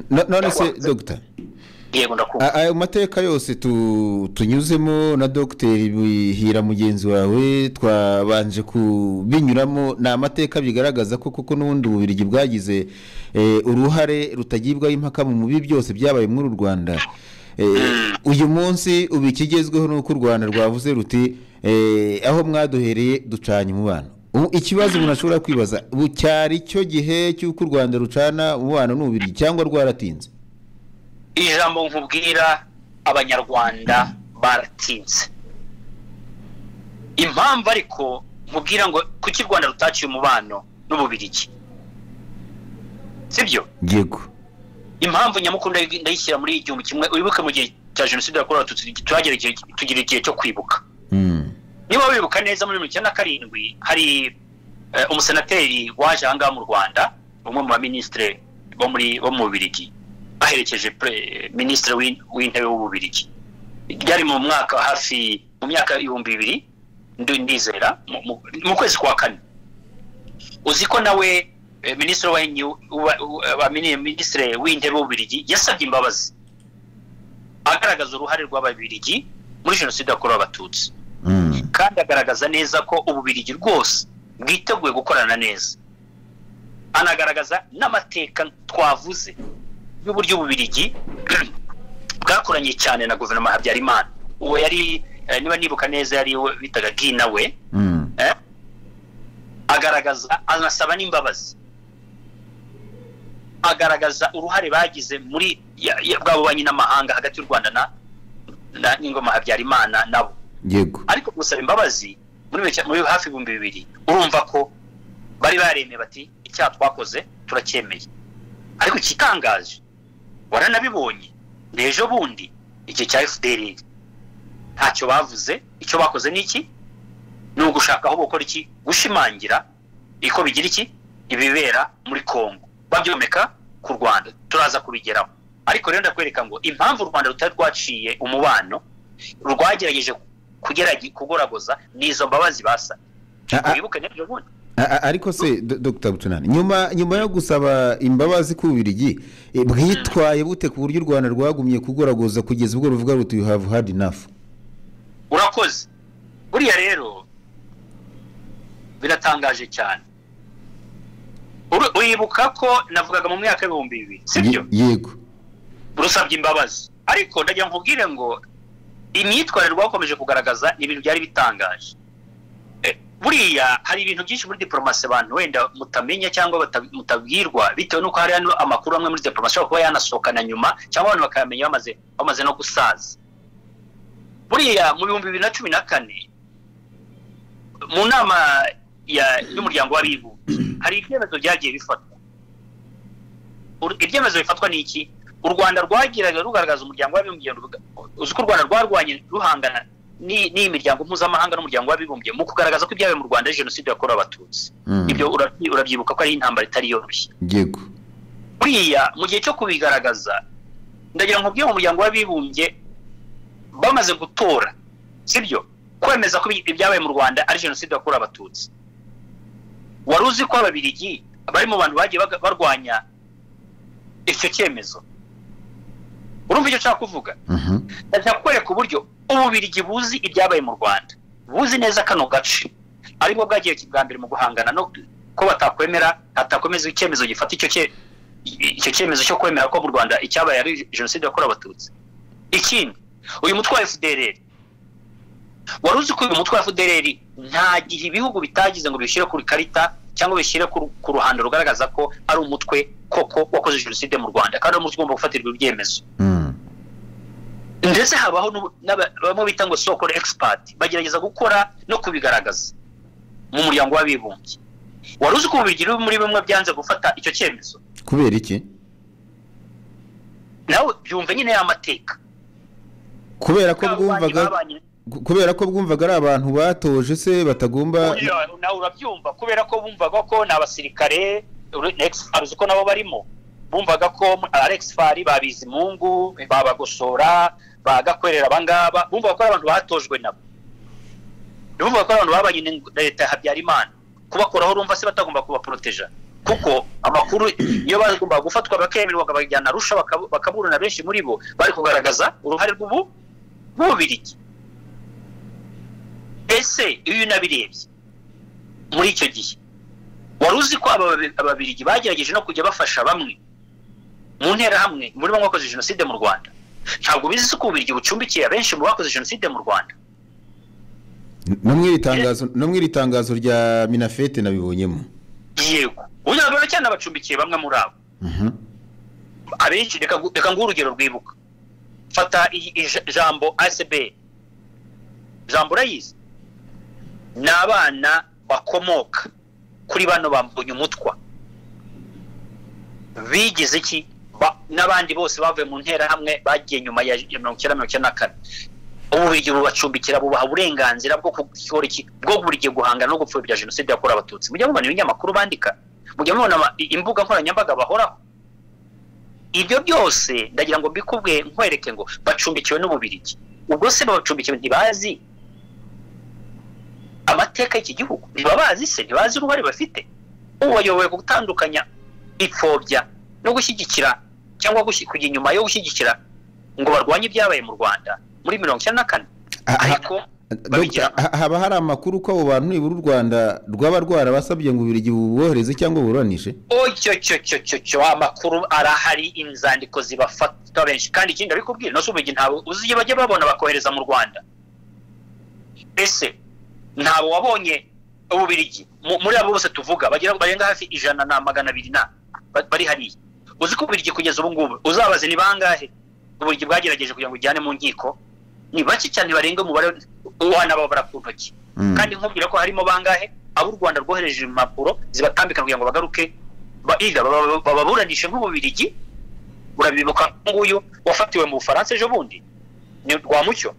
None se Dr. Yego, ndakumva. Ayo mateka yose tunyuzemo na Dr. Bihira mugenzi wawe twabanje kubinyuramo, ni amateka bigaragaza ko kuko n'ubundi Ububiligi bwagize uruhare rutagibwaho impaka mu bibi byose byabaye muri uru Rwanda. Uyu munsi ubu ikigezweho ni uko u Rwanda rwavuze ruti aho mwaduhereye ducanye umubano. Ikibazo umuntu ashobora kwibaza, ubu cyari cyo gihe cy'uko u Rwanda rucana umubano n'Ububiligi cyangwa rwaratinze? Ijambo nkubwira, Abanyarwanda baratinze. Impamvu ariko nkubwira ngo kuki u Rwanda rutaciye umubano n'Ububiligi, sibyo? Yego. Impamvu nyamukuru ndayishyira muri 1000, wibuke mu gihe cya jenoside yakorewe Abatutsi tugira igihe cyo kwibuka. Niba wibuka neza, muri 97 hari umusenateri waje aha ngaha mu Rwanda, umwe mu baminisitiri bo mu Bubiligi, aherekeje minisitiri w'intebe w'Ububiligi. Byari mu mwaka hafi mu myaka 2000, ndizera mu kwezi kwa kane. Uzi ko nawe minisitiri w'intebe w'Ububiligi yasabye imbabazi, agaragaza uruhare rw'Ababiligi muri jenoside yakorewe Abatutsi, kandi agaragaza neza ko Ububiligi rwose bwiteguye gukorana neza, anagaragaza n'amateka twavuze y'uburyo Ububiligi bwakoranye cyane na guverinoma ya Habyarimana. Uwo yari, niba nibuka neza, yari bitaga Guy nawe, agaragaza, anasaba n'imbabazi, agaragaza uruhare bagize muri bwa bubanyi n'amahanga hagati y'u Rwanda na n'ingoma Habyarimana nabo. Yego. Ariko gusaba imbabazi muri hafi 2000, urumva ko bari baremeye bati icyaha twakoze turacyemeye. Ariko ikitangaje, waranabibonye n'ejo bundi igihe cya FDLR ntacyo bavuze. Icyo bakoze ni iki? Ni ugushaka aho gukora iki? Gushimangira iko bigira iki ibibera muri Kongo, babyomeka ku Rwanda. Turaza kubigeraho. Ariko rero ndakwereka ngo impamvu u Rwanda rutari rwaciye umubano, rwagerageje kugoragoza, n'izo mbabazi basa. Wibuke n'ejo bundi. Ariko se Dr. Bucunani, nyuma yo gusaba imbabazi ku Bubiligi, bwitwaye bute ku buryo u Rwanda rwagumye kugoragoza kugeza ubwo ruvuga ruti "You have had enough"? Urakoze. Buriya rero biratangaje cyane. Uribuka ko navugaga mu myaka 2000, sibyo? Yego. Rusabye imbabazi, ariko ndagira nkubwire ngo imyitwarire rwakomeje kugaragaza ni ibintu byari bitangaje. Buriya hari ibintu byinshi muri diplomasi abantu wenda mutamenya cyangwa mutabwirwa, bitewe n'uko hari amakuru amwe muri diplomasi ashobora kuba yanasohokana nyuma, cyangwa abantu bakayamenya bamaze no gusaza. Buriya mu 2014 mu nama y'Umuryango w'Abibumbye hari ibyemezo byagiye bifatwa. Ibyemezo bifatwa ni iki? U Rwanda rwagiraga rugaragaza umuryango w'Abibumbye. Uzi ko u Rwanda rwarwanye ruhangana n'iyi miryango mpuzamahanga n'Umuryango w'Abibumbye mu kugaragaza ko ibyabaye mu Rwanda ari jenoside yakorewe Abatutsi. Ibyo urabyibuka ko ari intambara itari yoroshye. Yego. Buriya mu gihe cyo kubigaragaza, ndagira ngo nkubwire, mu Muryango w'Abibumbye bamaze gutora, sibyo, kwemeza ko ibyabaye mu Rwanda ari jenoside yakorewe Abatutsi, wari uzi ko Ababiligi bari mu bantu bagiye barwanya icyo cyemezo? Urumva icyo nshaka kuvuga? Ndashaka kukwereka uburyo Ububiligi buzi ibyabaye mu Rwanda, buzi neza kano gace, aribwo bwagiye bwa mbere mu guhangana no ko batakwemera, hatakomeza icyemezo gifata icyo cyemezo cyo kwemera ko mu Rwanda icyabaye ari jenoside yakorewe Abatutsi. Ikindi, uyu mutwe wa FDLR, wari uzi ko uyu mutwe wa FDLR nta gihe ibihugu bitagize ngo bishyire kuri karita cyangwa bishyire ku ruhando rugaragaza ko ari umutwe koko wakoze jenoside mu Rwanda, kandi ari umutwe ugomba gufatirwa ibyemezo? Ndetse habaho bamwe bita ngo so-called expert, bagerageza gukora no kubigaragaza mu Muryango w'Abibumbye. Wari uzi ko Ububiligi muri bimwe byanze gufata icyo cyemezo? Kubera iki? Nawe byumve nyine y'amateka. Kubera ko bwumvaga ari abantu batoje se batagomba? Nawe urabyumva, kubera ko bumvaga ko ni abasirikare, uzi ko nabo barimo bumvaga ko Alex Fari, ba Bizimungu, babagosora, bagakwerera, abangaba bumvaga ko ari abantu batojwe nabo, bumvaga ko ari abantu babanye na leta ya Habyarimana. Kubakoraho, urumva se batagomba kubaporoteja? Kuko amakuru iyo bagomba gufatwa bakemerwa bakabajyana Arusha bakaburana, benshi muri bo bari kugaragaza uruhare rw'Ububirigi. Ese iyo unabirebye muri icyo gihe, wari uzi ko Ababirigi bagerageje no kujya bafasha bamwe mu nterahamwe, muri bamwe bakoze jenoside mu Rwanda? Ntabwo bizi ko Ububirigi bucumbikiye abenshi mu bakoze jenoside mu Rwanda. No mu iri tangazo rya Minafete nabibonyemo. Yego, ubu cyane abacumbikiye bamwe muri abo abenshi. Reka nguhe urugero rwibuka. Fata ijambo ASB, jambo urayizi, ni abana bakomoka kuri bano bambonye umutwa bigize iki n'abandi bose bavuye mu nterahamwe bagiye nyuma ya 1994. Ububirigi bubacumbikira, bubaha uburenganzira bwo gukora iki, bwo buri gihe guhangana no gupfobya jenoside yakorewe Abatutsi. Mujya mubona ibinyamakuru bandika, mujya mubona imbuga nkoranyambaga bahoraho. Ibyo byose ndagira ngo mbikubwe nkwereke ngo bacumbikiwe n'Ububirigi. Ubwo se babacumbikiwe ntibazi amateka y'iki gihugu? Ntibabazi se? Ntibazi uruhare bafite? Ubu bayobowe gutandukanya ipfobya no gushyigikira, cyangwa kujya inyuma yo gushyigikira ngo barwanye ibyabaye mu Rwanda muri 1994. Ariko haba hari amakuru ko abo bantu nibura u Rwanda rwaba rwarabasabye ngo Ububirigi bubohereze cyangwa buburanishe? Cyo amakuru arahari, inzandiko zibafata benshi. Kandi ikindi ndabikubwira, no Ububirigi ntabwo uzi bajya babona bakohereza mu Rwanda. Ese ntabwo wabonye Ububirigi muri abo bose tuvuga barenga hafi 100 na 200 na bari hariya? Uzi ko Ububirigi kugeza ubu ngubu uzabaze ni bangahe Ububirigi bwagerageje kugira ngo ujyane mu nkiko? Ni bake cyane, barenga umubare wanababara ku ntoki. Kandi nkubwira ko harimo bangahe abo u Rwanda rwohereje impapuro zibatambika kugira ngo bagaruke bababuranishe nk'Ububirigi. Urabibuka nguyu wafatiwe mu Bufaransa ejo bundi ni Rwamucyo,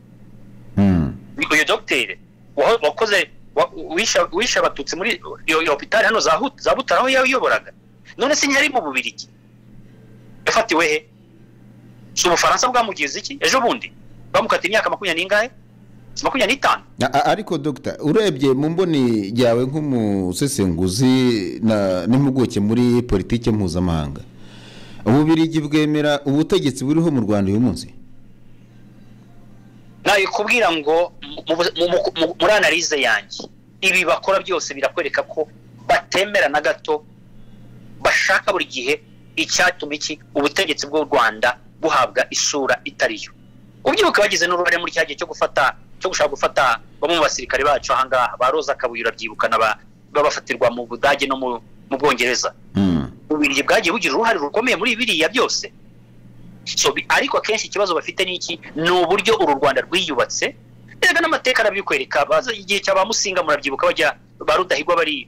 uyu dogiteri wakoze wisha Abatutsi muri iyo hôpital hano za Butare aho yayoboraga. None se ntiyari mu Bubirigi? Yafatiwe he? Si Ubufaransa bwamugize iki ejo bundi bamukata imyaka 25? 25. Ariko Dr, urebye mu mboni yawe nk'umusesenguzi n'impuguke muri politike mpuzamahanga, Ububirigi bwemera ubutegetsi buriho mu Rwanda uyu munsi? Nayikubwira ngo muri analyse yanjye ibi bakora byose birakwereka ko batemera na gato, bashaka buri gihe icyatuma iki ubutegetsi bw'u Rwanda buhabwa isura itariyo. Ubyibuka bagize n'uruhare muri cyagiye cyo gufata, cyo gushaka gufata bamwe mu basirikare bacu ahangaha ba Roza Kabuye, urabyibuka, babafatirwa mu Budage no mu Bwongereza. Ububirigi bwagiye bugira uruhare rukomeye muri biriya byose. So ariko akenshi ikibazo bafite ni iki? Ni uburyo uru Rwanda rwiyubatse. Erega n'amateka arabikwereka. Baza igihe cya Musinga murabyibuka, bajya ba Rudahigwa bari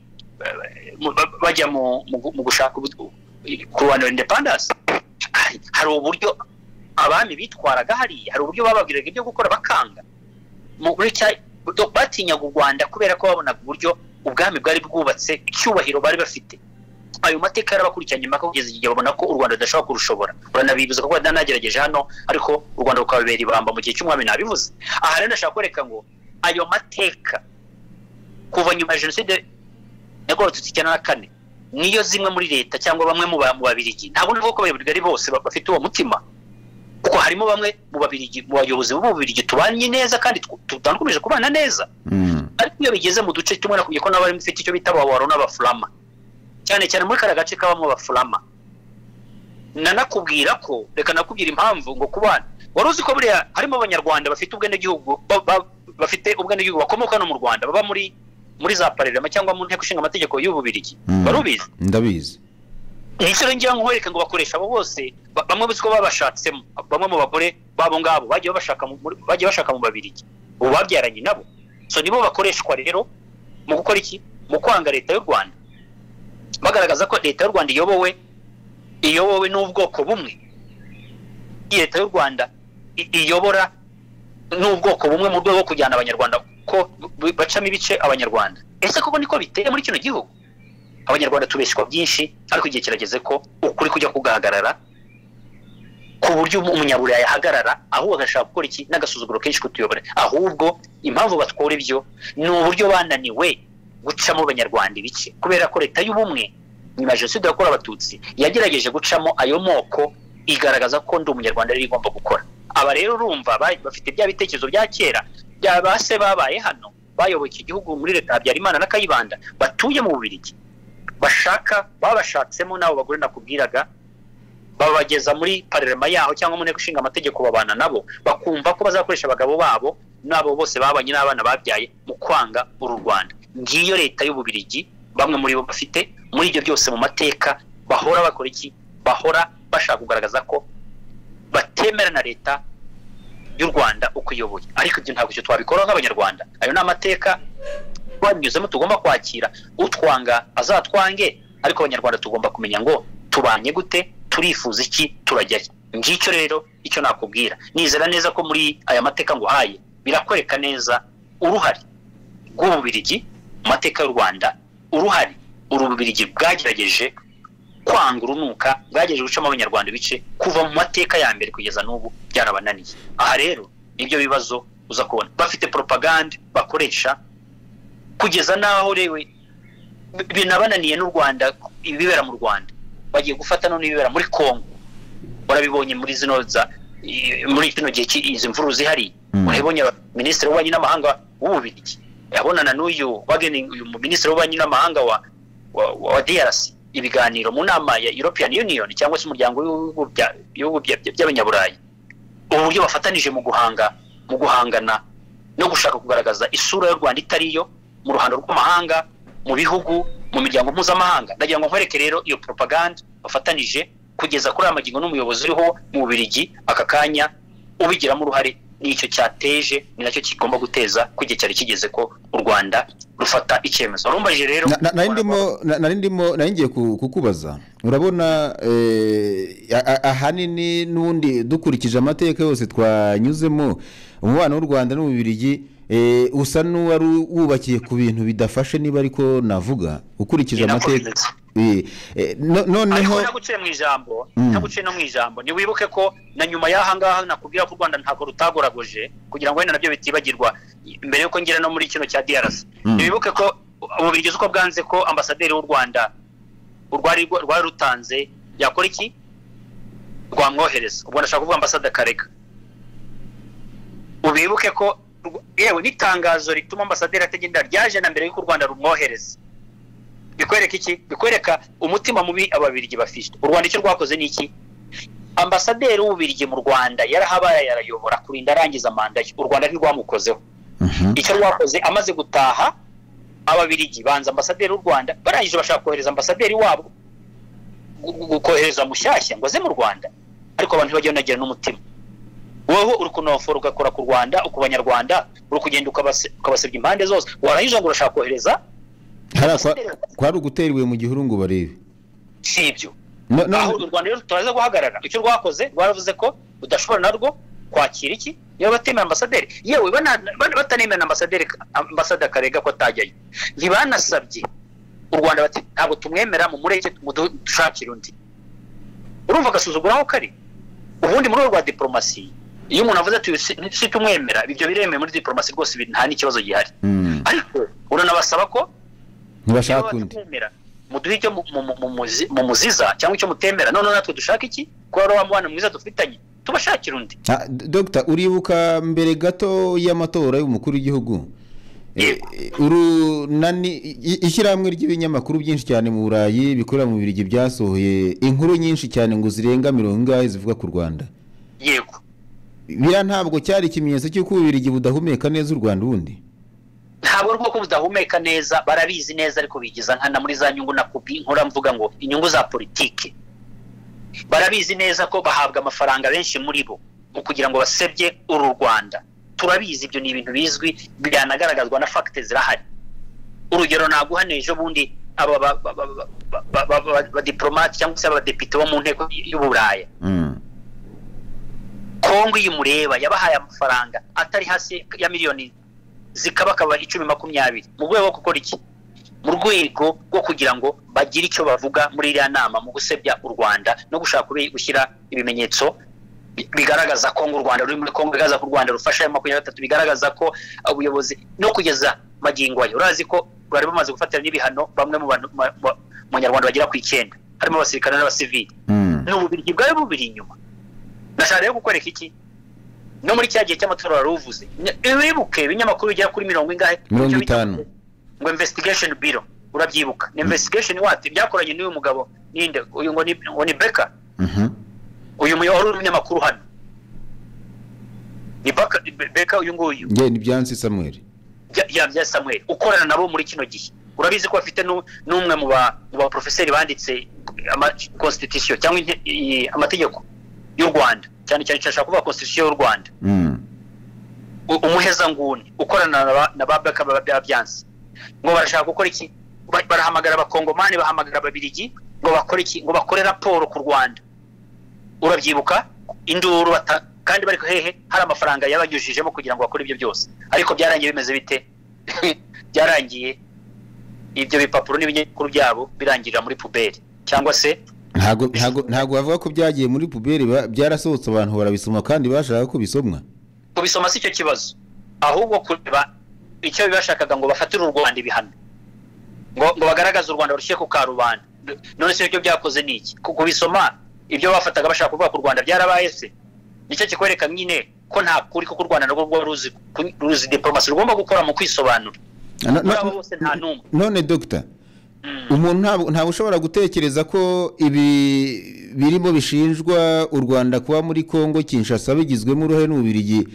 bajya mu gushaka kurwanira independence. Hari uburyo abami bitwaraga hariya, hari uburyo bababwiraga ibyo gukora bakanga. Batinyaga u Rwanda kubera ko babonaga uburyo ubwami bwari bwubatse, icyubahiro bari bafite. Ayo mateka yarabakurikiranye mpaka kugeza igihe babona ko u Rwanda rudashobora kurushobora. Uranabibuza ko nagerageje hano, ariko u Rwanda rukababera ibamba mu gihe cy'umwami nabivuze. Aha rero ndashaka kwereka ngo ayo mateka kuva nyuma ya jenoside yakorewe Abatutsi 1994 niyo zimwe muri leta cyangwa bamwe mu Babirigi, ntabwo navuga ko Ababirigi ari bose bafite uwo mutima, kuko harimo bamwe mu Babirigi, mu bayobozi b'Ububirigi tubanye neza kandi tudakomeje kubana neza. Ariko iyo bigeze mu duce tumwe nakubwiye ko n'abari mufite icyo bita abawaro n'abafurama, cyane cyane muri kariya gace kabamo abafurama. Nanakubwira ko, reka nakubwira impamvu ngo kubana, wari uzi ko buriya harimo Abanyarwanda bafite ubwenegihugu, bafite ubwenegihugu bakomoka no mu Rwanda, baba muri za parlement cyangwa mu nteko ishinga amategeko y'Ububirigi? Wari ubizi? Ndabizi. Nicyo ngira nkwereke ngo bakoresha abo bose, bamwe uzi ko babashatsemo, bamwe mu bagore babo ngabo bagiye bashaka mu Babirigi, ubu babyaranye nabo. So nibo bakoreshwa rero mu gukora iki? Mu kwanga leta y'u Rwanda, bagaragaza ko leta y'u Rwanda iyobowe n'ubwoko bumwe. Leta y'u Rwanda iyobora n'ubwoko bumwe mu rwego rwo kujyana Abanyarwanda ko bacamo ibice Abanyarwanda. Ese koko niko biteye muri kino gihugu? Abanyarwanda tubeshwa byinshi, ariko igihe kirageze ko ukuri kujya kugahagarara, ku buryo umunyaburayi yahagarara ahubwo agashaka gukora iki n'agasuzuguro kenshi kutuyobora. Ahubwo impamvu batwora ibyo ni uburyo bananiwe gucamo Abanyarwanda ibice, kubera ko leta y'ubumwe Nyuma ya jenoside yakorewe Abatutsi yagerageje gucamo ayo moko, igaragaza ko Ndi Umunyarwanda rero igomba gukora. Aba rero urumva bafite bya bitekerezo bya kera bya ba se babaye hano, bayoboye iki gihugu muri leta ya Habyarimana na Kayibanda, batuye mu Bubiligi, bashaka babashatsemo n'abo bagore nakubwiraga, babageza muri parlement yaho cyangwa mu nteko ishinga amategeko, babana nabo, bakumva ko bazakoresha abagabo babo n'abo bose babanye n'abana babyaye mu kwanga uru Rwanda. Ngiyo leta y'Ububiligi bamwe muri bo bafite muri ibyo byose mu mateka bahora bakora iki? Bahora bashaka kugaragaza ko batemera na leta y'u Rwanda uko iyoboye. Ariko ibyo ntabwo icyo twabikora nk'Abanyarwanda, ayo ni amateka twanyuzemo tugomba kwakira. Utwanga azatwange, ariko Abanyarwanda tugomba kumenya ngo tubanye gute, turifuza iki, turajyayo. Ngicyo rero icyo nakubwira. Nizera neza ko muri aya mateka nguhaye birakwereka neza uruhare rw'Ububiligi mu mateka y'u Rwanda, uruhare Ububiligi bwagerageje kwanga urunuka, bwagerageje gucamo Abanyarwanda ibice kuva mu mateka ya mbere kugeza n'ubu, byarabananiye. Aha rero nibyo bibazo uza kubona bafite propaganda bakoresha kugeza n'aho rewe binabananiye n'u Rwanda, ibibera mu Rwanda bagiye gufata none ibibera muri Kongo. Warabibonye muri zino za muri kino gihe izi mvuru zihari, urabibonye minisitiri w'ububanyi n'amahanga w'Ububiligi yabonana n'uyu Wagening, uyu minisitiri w'ububanyi n'amahanga wa DRC, ibiganiro mu nama ya European Union cyangwa se umuryango w'ibihugu by'Abanyaburayi, uburyo bafatanije mu guhangana no gushaka kugaragaza isura y'u Rwanda itariyo mu ruhando rw'amahanga, mu bihugu, mu miryango mpuzamahanga. Ndagira ngo nkwereke rero iyo propaganda bafatanije kugeza kuri aya magingo n'umuyobozi uriho mu Bubiligi aka kanya ubigiramo uruhare. Nicyo cyateje, ni nacyo kigomba guteza ko igihe cyari kigeze ko u Rwanda rufata icyemezo. Urumbaje rero nari ngiye kukubaza, urabona ahanini n'ubundi dukurikije amateka yose twanyuzemo, umubano w'u Rwanda n'Ububiligi usa n'uwari wubakiye ku bintu bidafashe, niba ariko navuga ukurikije amateka. Noneho naguciye mu ijambo, naguciye no mu ijambo, ntiwibuke ko na nyuma y'aha ngaha nakubwira ko u Rwanda ntabwo rutagoragoje, kugira ngo wenda nabyo bitibagirwa mbere yuko ngera no muri kino cya DRC. Ntiwibuke ko Ububiligi uko bwanze ko ambasaderi w'u Rwanda urwari rwari rutanze yakora iki, rwamwohereza. Ubwo ndashaka kuvuga ambasade Karega. Ubibuke ko yewe n'itangazo rituma ambasaderi atagenda ryaje na mbere y'uko u Rwanda rumwohereza. Bikwereka iki? Bikwereka umutima mubi Ababiligi bafite. U Rwanda icyo rwakoze ni iki? Ambasaderi w'Ububiligi mu Rwanda yarahabaye, yarayobora kurinda arangiza manda ye. U Rwanda ntirwamukozeho. Icyo rwakoze amaze gutaha, Ababiligi banza ambasaderi w'u Rwanda, barangije bashaka kohereza ambasaderi wabo, kohereza mushyashya ngo aze mu Rwanda. Ariko abantu ntibajya banagira n'umutima. Wowe uri kunofora ugakora ku Rwanda, ku Banyarwanda, uri kugenda ukabasebya impande zose, warangiza ngo urashaka kohereza kwari ugutera ibuye mu gihuru ngo barebe. Si ibyo. Aho u Rwanda rero turaza guhagarara. Icyo rwakoze rwaravuze ko udashobora narwo kwakira iki niba batemera ambasaderi, yewe batanemera ambasaderi, ambasade Karega ko atajyayo. Ntibanasabye u Rwanda bati ntabwo tumwemera, mu mureke dushakire undi. Urumva agasuzuguro aho kari. Ubundi muri rwa diplomasi iyo umuntu avuze ati si tumwemera, ibyo biremewe muri diplomasi rwose, nta n'ikibazo gihari. Ariko uranabasaba ko ntibashaka undi, muduhe icyo mu muziza cyangwa icyo mutemera, none natwe dushaka iki ko ari wa mubano mwiza dufitanye, tubashakira undi. Dr, uribuka mbere gato y'amatora y'umukuru w'igihugu, ishyirahamwe ry'ibinyamakuru byinshi cyane mu Burayi bikorera mu Bubiligi byasohoye inkuru nyinshi cyane ngo zirenga 40 zivuga ku Rwanda. Yego. Biriya ntabwo cyari ikimenyetso cy'uko Ububiligi budahumeka neza u Rwanda ubundi? Ntabwo rwoko budahumeka neza, barabizi neza, ariko bigiza nkana muri za nyungu nakubwi nkora mvuga ngo inyungu za politike. Barabizi neza ko bahabwa amafaranga benshi muri bo mu kugira ngo basebye uru Rwanda. Turabizi, ibyo ni ibintu bizwi, byanagaragazwa na facts zirahari. Urugero naguha ejo bundi aba ba diplomate cyangwa se abadepite bo mu nteko y'Uburaya. Kongo yimureba yabahaye amafaranga atari hasi ya miliyoni zikabakaba 10-20 mu rwego rwo gukora iki? Mu rwego rwo kugira ngo bagire icyo bavuga muri iriya nama mu gusebya u Rwanda no gushaka gushyira ibimenyetso bigaragaza ko u Rwanda ruri muri Kongo, bigaragaza ko u Rwanda rufasha 23, bigaragaza ko ubuyobozi no kugeza magingo ayo urazi ko bari bamaze gufatira n'ibihano bamwe mu bantu Abanyarwanda bagera ku 9 harimo abasirikare n'abasivili. N'Ububirigi bwari bubiri inyuma. Ndashaka rero kukwereka iki no muri cya gihe cy'amatora waruvuze, wibuke ibinyamakuru bigera kuri 50 ingahe, 50, ngo investigation bureau, urabyibuka? Ni investigation what byakoranye n'uyu mugabo ninde uyu, ngo ni Becker. Uyu wari umunyamakuru hano ni Becker uyu nguyu, nge ni Byansi Samuel, ya Samuel ukorana nabo muri kino gihe. Urabizi ko afite n'umwe mu ba professeur banditse ama constitution cyangwa amategeko y'u Rwanda, cyane cyane cyashaka kuvuga constitution y'u Rwanda. Umuheza nguni ukorana na ba Becker ba Byansi, ngo barashaka gukora iki? Barahamagara abakongomani, bahamagara ababirigi ngo bakore iki? Ngo bakore raporo ku Rwanda. Urabyibuka induru kandi bari hehe, hari amafaranga yabanyujijemo kugira ngo bakore ibyo byose. Ariko byarangiye bimeze bite? Byarangiye ibyo bipapuro n'ibinyamakuru byabo birangirira muri puberi, cyangwa se ntago bavuga ko byagiye muri puberi, byarasohotse abantu barabisoma kandi bashaka ko bisomwa. Kubisoma si cyo kibazo, ahubwo kureba icyo bibashakaga ngo bafatire u Rwanda ibihano, ngo bagaragaze u Rwanda rushyire ku karubanda. None se ibyo byakoze ni iki? Kubisoma ibyo bafataga bashaka kuvuga ku Rwanda byarabaye se? Nicyo kikwereka nyine ko nta kuri ko u Rwanda narwo ruzi diplomasi rugomba gukora mu kwisobanura. None Dr. Umuntu ntabwo ushobora gutekereza ko ibi birimo bishinjwa u Rwanda kuba muri Kongo Kinshasa bigizwemo uruhare n'Ububirigi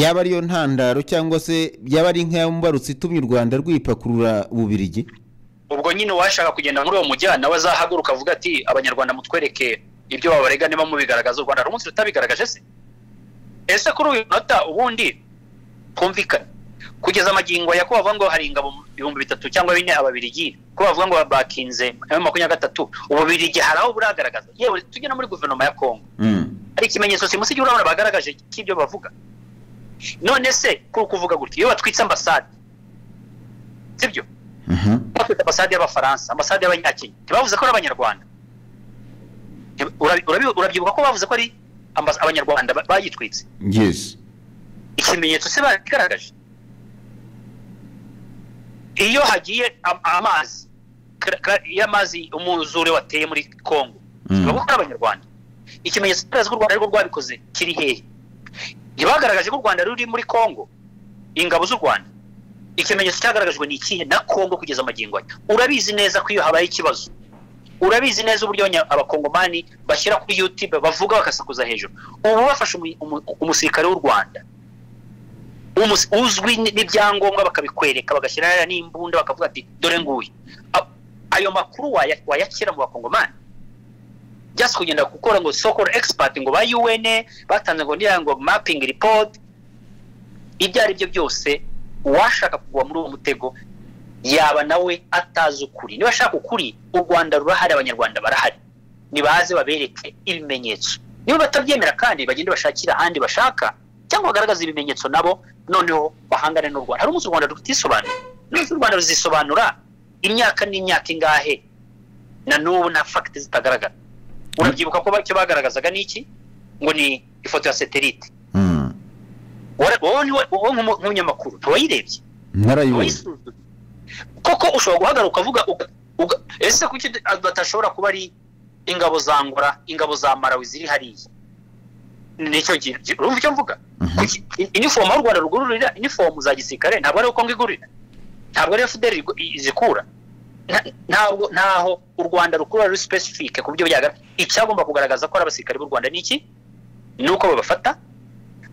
yaba ariyo ntandaro, cyangwa se yaba ari nk'iyambarutse itumye u Rwanda rwipakurura Ububirigi? Ubwo nyine washaka kugenda muri uwo mujyana wazahaguruka avuga ati abanyarwanda mutwereke ibyo babarega niba mubigaragaza. U Rwanda rumunsi rutabigaragaje se? Ese kuri uyu nota ubundi kumvikana kugeza amagingo ya ko bavuga ngo hari ingabo 3000 cyangwa 4 ababirigi, ko bavuga ngo bakinze M23, Ububirigi hari aho buragaragaza? Yewe tujye no muri guverinoma ya Kongo, hari ikimenyetso simusigiye urabona bagaragaje cy'ibyo bavuga. None se kuri kuvuga gutyo iyo batwitse ambasade, sibyo? Batwitse ambasade y'Abafaransa, ambasade y'Abanyakenya, ntibavuze ko ari Abanyarwanda? Urabyibuka ko bavuze ko ari Abanyarwanda bayitwitse? Yes. Ikimenyetso se bagaragaje? Iyo hagiye amazi, iyo amazi umwuzure wateye muri Kongo, bavuga ko ari Abanyarwanda. Ikimenyetso kigaragaza ko u Rwanda arirwo rwabikoze kiri hehe? Ntibagaragaje ko u Rwanda ruri muri Kongo, ingabo z'u Rwanda. Ikimenyetso cyagaragajwe ni ikihe na Kongo kugeza amagingo aya? Urabizi neza ko iyo habaye ikibazo, urabizi neza uburyo abakongomani bashyira kuri YouTube bavuga bakasakuza hejuru. Ubu bafashe umusirikare w'u Rwanda uzwi n'ibyangombwa bakabikwereka, bagashyira n'imbunda bakavuga ati dore nguyu. Ayo makuru wayakira mu bakongomani? Just kugenda gukora ngo so-called expert ngo ba UN batanze ngo niya ngo mapping report, ibyo ari byo byose, uwashaka kugwa muri uwo mutego yaba nawe atazi ukuri. Niba ashaka ukuri, u Rwanda rurahari, Abanyarwanda barahari, nibaze babereke ibimenyetso. Niba batabyemera kandi bagende bashakira ahandi bashaka, cyangwa bagaragaza ibimenyetso nabo, noneho bahangane n'u Rwanda. Hari umunsi u Rwanda rutisobanura, n'umunsi u Rwanda ruzisobanura imyaka n'imyaka ingahe, na n'ubu na fact zitagaragara. Urabyibuka ko icyo bagaragazaga ni iki? Ngo ni ifoto ya satellite. Wowe nk'umunyamakuru ntiwayirebye? Narayibonye. Koko ushobora guhagarara ukavuga ese kuki batashobora kuba ari ingabo za Angola, ingabo za Malawi ziri hariya? Nicyo urumva icyo mvuga? Inifomu y'u Rwanda rugururira inifomu za gisirikare ntabwo ari uko ngigurira, ntabwo ari FDL izikura, ntabwo ntaho u Rwanda rukura ruri specific ku buryo byagaragara. Icyagomba kugaragaza ko ari abasirikare b'u Rwanda ni iki? Ni uko babafata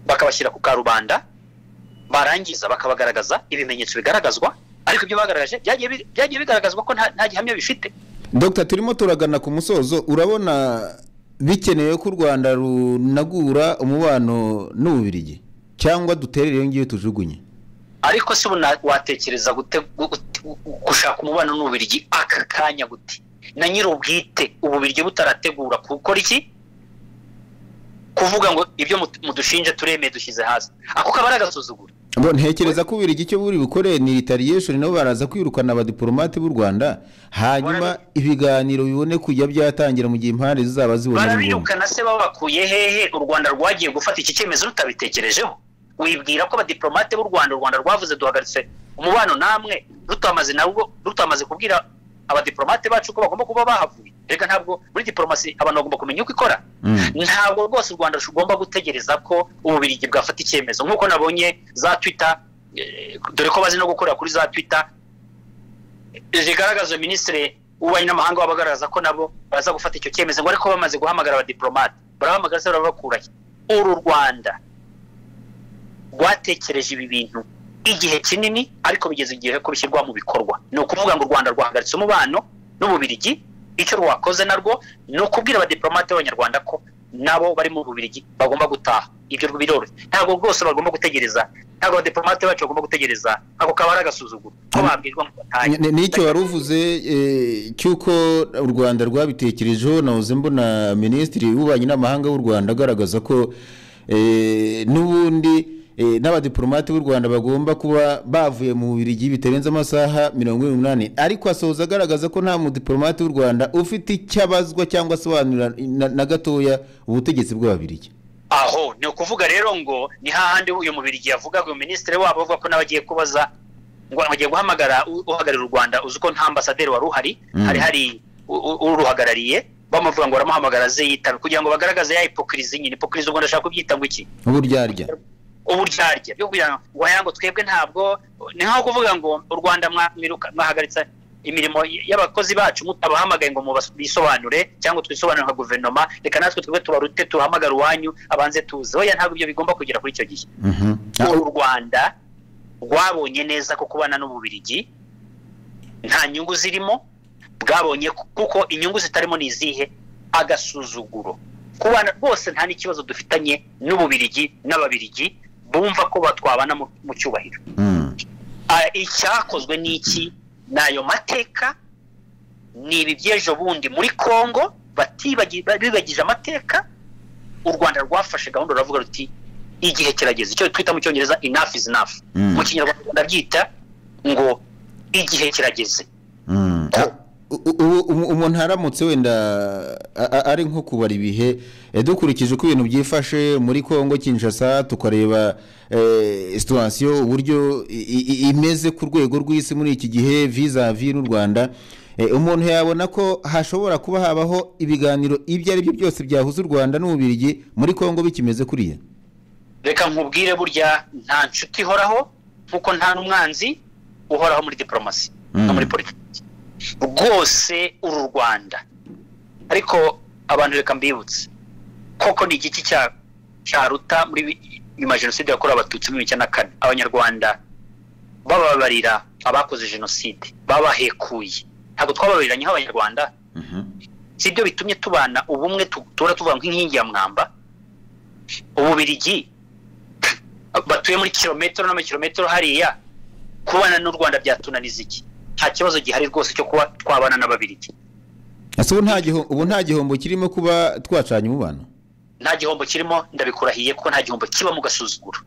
bakabashyira ku karubanda, barangiza bakabagaragaza ibimenyetso bigaragazwa. Ariko ibyo bagaragaje byagiye bigaragazwa ko nta gihamya bifite. Dr. turimo turagana ku musozo, urabona bikenewe ko u Rwanda runagura umubano n'Ububirigi cyangwa duterere iyo ngiyo tujugunye? Ariko se ubu watekereza gushaka umubano n'Ububirigi aka kanya gute? Na nyir'ubwite Ububirigi butarategura gukora iki? Kuvuga ngo ibyo mudushinje turemeye dushyize hasi, ako kaba ari agasuzuguro. Bo ntekereza ko Ububirigi icyo buri bukore ni retaliation, nabo baraza kwirukana abadiplomate b'u Rwanda, hanyuma ibiganiro bibone kujya byatangira mu gihe impande zizaba zibona. Barabirukana se babakuye hehe? U Rwanda rwagiye gufata iki cyemezo rutabitekerejeho. Wibwira ko abadiplomate b'u Rwanda, u Rwanda rwavuze duhagaritse umubano namwe, rutamaze nabwo rutamaze kubwira Abadiplomate bacu ko bagomba kuba bahavuye. Reka ntabwo muri diplomasi abantu bagomba kumenya uko ikora. Ntabwo rwose u Rwanda rugomba gutegereza ko Ububirigi bwafata icyemezo, nk'uko nabonye za Twitter, dore ko bazi no gukora kuri za Twitter zigaragaza minisitiri w'ububanyi n'amahanga wabagaragaza ko nabo baza gufata icyo cyemezo, ngo ariko bamaze guhamagara abadiplomate, barabahamagara se barabakurahe? Uru Rwanda rwatekereje ibi bintu igihe kinini, ariko bigeze igihe ko bishyirwa mu bikorwa. Ni ukuvuga ngo u Rwanda rwahagaritse umubano n'Ububirigi. Icyo rwakoze narwo ni ukubwira abadiplomate b'Abanyarwanda ko nabo bari mu Bubirigi bagomba gutaha. Ibyo biroroshye, ntabwo rwose bagomba gutegereza, ntabwo abadiplomate bacu bagomba gutegereza. Ako kaba ari agasuzuguro ko babwirwa ngo batahe. Nicyo wari uvuze cy'uko u Rwanda rwabitekerejeho. Nahoze mbona minisitiri w'ububanyi n'amahanga w'u Rwanda agaragaza ko n'ubundi n'abadiplomate b'u Rwanda bagomba kuba bavuye mu Bubiligi bitarenze amasaha 48, ariko asoza agaragaza ko nta mudiplomate w'u Rwanda ufite icyo abazwa cyangwa asobanurira na gatoya ubutegetsi bw'Ababiligi. Aho ni ukuvuga rero ngo ni hahandi uyu Mubirigi yavugaga, uyu minisitiri wabo avuga ko nawe agiye kubaza, ngo agiye guhamagara uhagarariye u Rwanda. Uzi ko nta ambasaderi wari uhari, hari uruhagarariye, bamuvuga ngo baramuhamagara aze yitabe, kugira ngo bagaragaze ya hypocrisie nyine. Hypocrisie ubwo ndashaka kubyita ngo iki? Uburyarya. Uburyarya byo kugira ngo aya ngo twebwe ntabwo, ni nkaho kuvuga ngo u Rwanda mwahagaritse imirimo y'abakozi bacu mutabahamagaye ngo mubisobanure cyangwa twisobanure nka guverinoma, reka natwe twebwe tubarute tuhamagara uwanyu abanze tuze. Oya, ntabwo ibyo bigomba kugera kuri icyo gihe. U Rwanda rwabonye neza ko kubana n'Ububirigi nta nyungu zirimo, bwabonye kuko inyungu zitarimo ni izihe? Agasuzuguro. Kubana rwose nta n'ikibazo dufitanye n'Ububirigi n'Ababirigi, bumva ko batwabana mu cyubahiro. Icyakozwe n'iki? N'ayo mateka, ni ibi by'ejo bundi muri Kongo bibagije amateka. U Rwanda rwafashe gahunda ruravuga ruti igihe kirageze, icyo twita mu Cyongereza enough is enough, mu Kinyarwanda ndabyita ngo igihe kirageze. Umuntu aramutse wenda ari nko kubara ibihe, dukurikije uko ibintu byifashe muri Kongo Kinshasa, tukareba situation uburyo imeze ku rwego rw'isi muri iki gihe vis-a-vis n'u Rwanda, umuntu yabona ko hashobora kuba habaho ibiganiro ibyo ari byo byose byahuza u Rwanda n'Ububirigi muri Kongo bikimeze kuriya. Reka nkubwire, burya nta nshuti ihoraho nkuko nta n'umwanzi uhoraho muri diplomasi no muri politiki. Rwose uru Rwanda, ariko abantu reka mbibutse koko ni igiki cyaruta muri nyuma jenoside yakorewe Abatutsi muri 1994, Abanyarwanda bababarira abakoze jenoside babahekuye. Ntabwo twababariranye nk'Abanyarwanda. Si ibyo bitumye tubana ubumwe, tura tuvuga nk'inkingi ya mwamba. Ububirigi batuye muri kilometero n'amakilometero hariya, kubana n'u Rwanda byatunaniza iki? Nta kibazo gihari rwose cyo kuba twabana n'Ababirigi. Ese ubu nta gihombo kirimo kuba twacanye umubano? Nta gihombo kirimo, ndabikurahiye ko nta gihombo kiba mu gasuzuguro.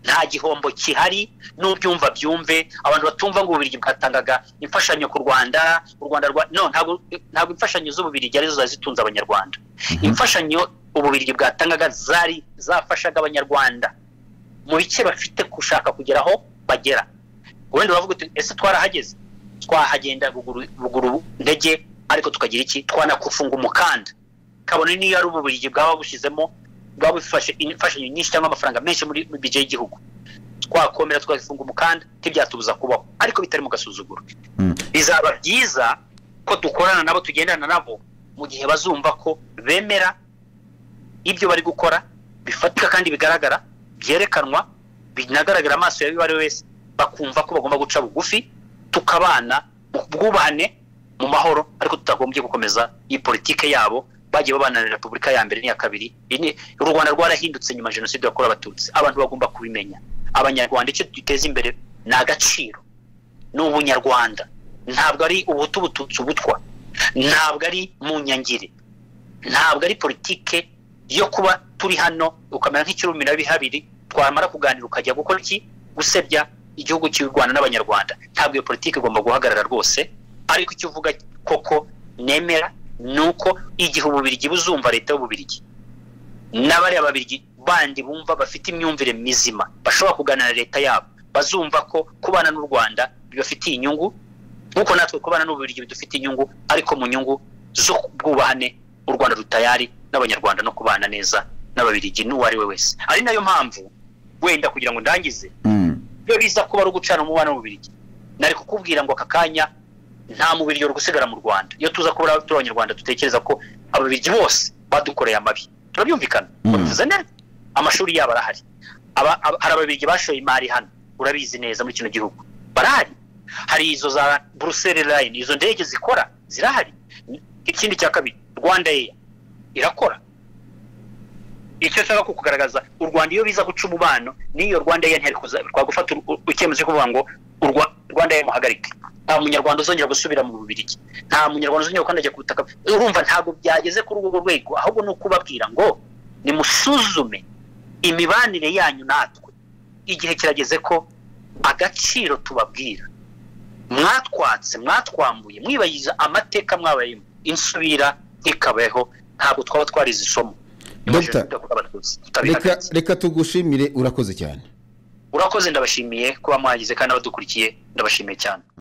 Nta gihombo kihari, n'ubyumva byumve. Abantu batumva ngo Ububirigi bwatangaga imfashanyo ku Rwanda, u Rwanda rwa no, ntabwo imfashanyo z'Ububirigi arizo zari zitunze Abanyarwanda. Imfashanyo Ububirigi bwatangaga zari zafashaga Abanyarwanda mu bice bafite gushaka kugeraho bagera. Wenda uravuga uti ese twarahageze? Twahagenda buguru ndege, ariko tukagira iki? Twanakufunga umukanda. Kabone niyo ari Ububirigi bwaba bushizemo, bwaba bufashe imfashanyo nyinshi cyangwa amafaranga menshi muri budget y'igihugu, twakomera twafunga umukanda, ntibyatubuza kubaho, ariko bitari mu gasuzuguro. Bizaba byiza ko dukorana nabo, tugendana nabo, mu gihe bazumva ko bemera ibyo bari gukora bifatika kandi bigaragara, byerekanwa, binagaragara amaso ya buri wese, bakumva ko bagomba guca bugufi, tukabana mu bwubahane mu mahoro, ariko tutagombye gukomeza iyi politike yabo bagiye babana na Repubulika ya mbere n'iya kabiri. U Rwanda rwarahindutse nyuma jenoside yakorewe Abatutsi. Abantu bagomba kubimenya. Abanyarwanda icyo duteza imbere ni agaciro, ni ubunyarwanda, ntabwo ari ubuhutu, ubututsi, ubutwa, ntabwo ari mu nyangire, ntabwo ari politike yo kuba turi hano ukamera nk'ikirumira bihabiri, twamara kuganira ukajya gukora iki? Gusebya igihugu cy'u Rwanda n'Abanyarwanda. Ntabwo iyo politike igomba guhagarara rwose. Ariko icyo uvuga koko nemera nuko igihe Ububirigi buzumva leta y'Ububirigi n'abariya Babirigi bandi bumva bafite imyumvire mizima, bashobora kuganira na leta yabo, bazumva ko kubana n'u Rwanda bibafitiye inyungu, Nk'uko natwe kubana n'Ububiligi bidufite inyungu, ariko mu nyungu zo bwubahane u Rwanda rutayari n'Abanyarwanda no kubana neza n'Ababiligi n'uwo ari we wese. Ari nayo mpamvu wenda kugira ngo ndangize, iyo biza kuba ari ugucana umubano n'Ububiligi, nari kukubwira ngo aka kanya nta mubirigi uri gusigara mu Rwanda. Iyo tuza kuba turi Abanyarwanda dutekereza ko Ababiligi bose badukoreye amabi, turabyumvikana, babivuze neza, amashuri yabo arahari. Hari Ababiligi bashoye imari hano, urabizi neza, muri kino gihugu barahari. Hari izo za Brussels Line, izo ndege zikora zirahari. Ikindi cya kabiri, Rwanda Air irakora. Icyo nshaka kukugaragaza, u Rwanda iyo biza guca umubano n'iyo Rwanda Air, ntiyari twagufata icyemezo cyo kuvuga ngo Rwanda Air muhagarike, nta munyarwanda uzongera gusubira mu Bubiligi, nta munyarwanda uzongera gukandagira ku butaka. Urumva ntabwo byageze kuri urwo rwego, ahubwo ni ukubabwira ngo nimusuzume imibanire yanyu natwe. Igihe kirageze ko agaciro tubabwira mwatwatse, mwatwambuye, mwibagiza amateka mwabayemo, insubira ntikabeho. Ntabwo twaba twarize isomo. Dr. Reka tugushimire, urakoze cyane. Urakoze, ndabashimiye kuba mwagize, kandi abadukurikiye ndabashimiye cyane.